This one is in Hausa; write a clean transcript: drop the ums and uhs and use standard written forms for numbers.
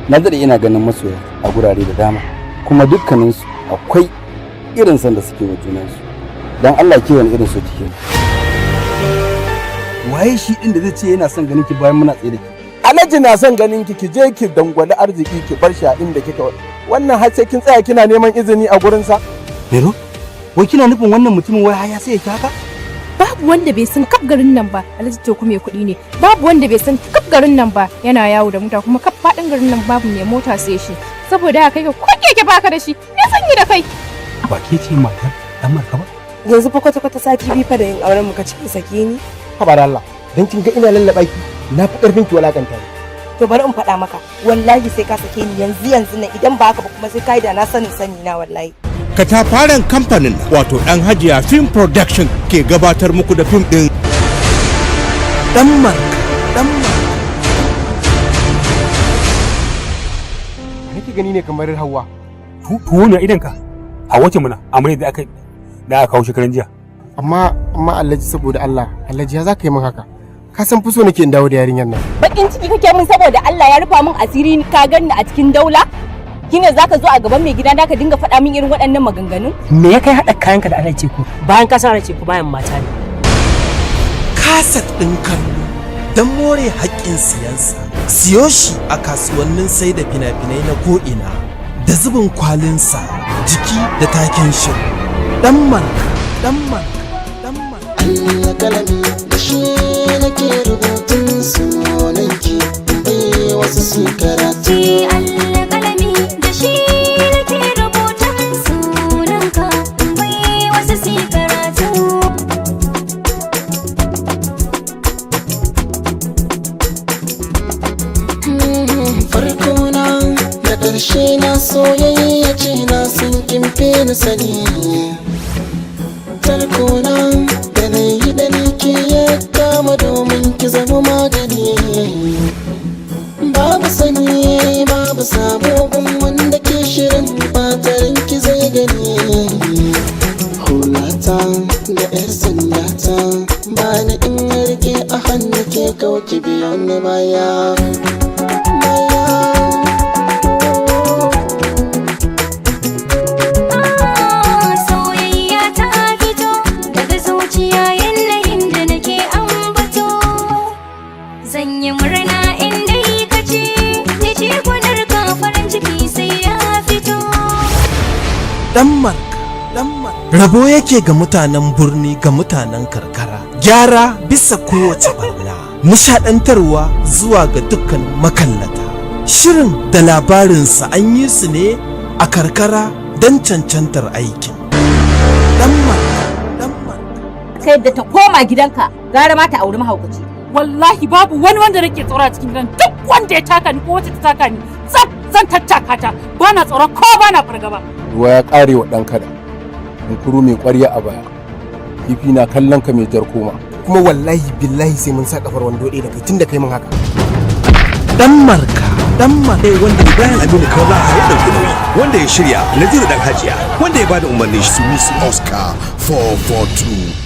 Na daɗe ina ganin masoya a gurare da dama, kuma dukkaninsu akwai irin son da suke wa junansu. Don Allah, ke wani irin so kike? Waye shi din da zai ce yana son ganin ki bayan muna tsaye da ki? Alhaji na son ganin ki, ki je ki dangwali arziki ki bar shi a inda kika wannan, har sai kin tsaya kina neman izini a gurinsa. Mero, wai kina nufin wannan mutumin wai har ya sai ki haka? Babu wanda bai san kaf garin nan ba Alhaji Teku mai kuɗi ne. Babu wanda bai san kaf garin nan ba yana yawo da mota, kuma kaf faɗin garin nan babu mai mota sai shi. Saboda haka kai ko keke baka da shi, me zan yi da kai? Ba ke ce matar dan Marka ba? Yanzu fa kwata kwata sati 2 fa da yin auren mu ka ce sake ni. Haba da Allah, dan kin ga ina lallaba ki, na fi karfin ki walakanta ni. To bari in faɗa maka, wallahi sai ka sake ni yanzu yanzu nan. Idan ba haka ba kuma sai kai da na sanin sani na wallahi. Katafaren kamfanin, wato Dan Hajiya Film Production, ke gabatar muku da fim ɗin Dan Marka, Dan Marka. Nake gani ne kamar Hawa. Tuwo ne idan ka Hawa ce muna amarya da aka kawo shekaran jiya. Amma Alhaji, saboda Allah, Alhaji, ya zaka yi min haka? Ka san fi so nake in dawo da yarinyar nan. Bakin ciki kake min saboda Allah ya rufa min asiri, ka ganni a cikin daula, shine zaka zo a gaban mai gida ka dinga faɗa min irin waɗannan maganganun? Me ya kai haɗa kayanka da Alhaji ku bayan ka san Alhaji ku bayan mata ne? Kaset ɗin kallo don more haƙƙin siyansa. Siyo shi a kasuwannin sai da fina-finai na ko'ina da zubin kwalinsa jiki da taken shirin. Dan Marka, Dan Marka, Dan Marka. Alƙalami da shi nake rubutun sunanki, bai wasu su karatu. Alƙalami da shi nake rubutun sunanka, bai wasu su karatu. Farko na da ƙarshe na, soyayya ce, na sun kimfe ni sani. Tarkona da na yi da ni ke ya kama domin ki zama magani. Babu sani babu sabo gun wanda ke shirin batarin ki zai gani. Hulata da 'yar sandata ba ni in rike a hannu, ke kauki biyo ni baya baya. Soyayya ta fito daga zuciya, yanayin da nake ambato. Zan yi murna in dai ka ce ni ce gwanar ka, farin ciki sai ya fito. Dan Marka, Dan Marka. Rabo yake ga mutanen birni, ga mutanen karkara. Gyara bisa kowace barna. Nishadantarwa zuwa ga dukkan makallata. Shirin da labarinsa an yi su ne a karkara don cancantar aikin. Dan Marka, Dan Marka. Kai da ta koma gidanka gara ma ta auri mahaukaci. Wallahi babu wani wanda nake tsoro a cikin gidan. Duk wanda ya taka ni ko wacce ta taka ni, zan tattaka ta. Bana tsoro ko bana fargaba. Ruwa ya ƙare wa ɗan kada, kunkuru mai ƙwarya a baya, kifi na kallon ka mai jar koma. Kuma wallahi billahi sai mun sa kafar wando ɗaya da kai tunda kai mun haka. Dan Marka, Dan Marka. Wanda Ibrahim Aminu Kaula ya ɗauki nauyi, wanda ya shirya Naziru Dan Hajiya, wanda ya bada umarni Sunusi Oscar 442.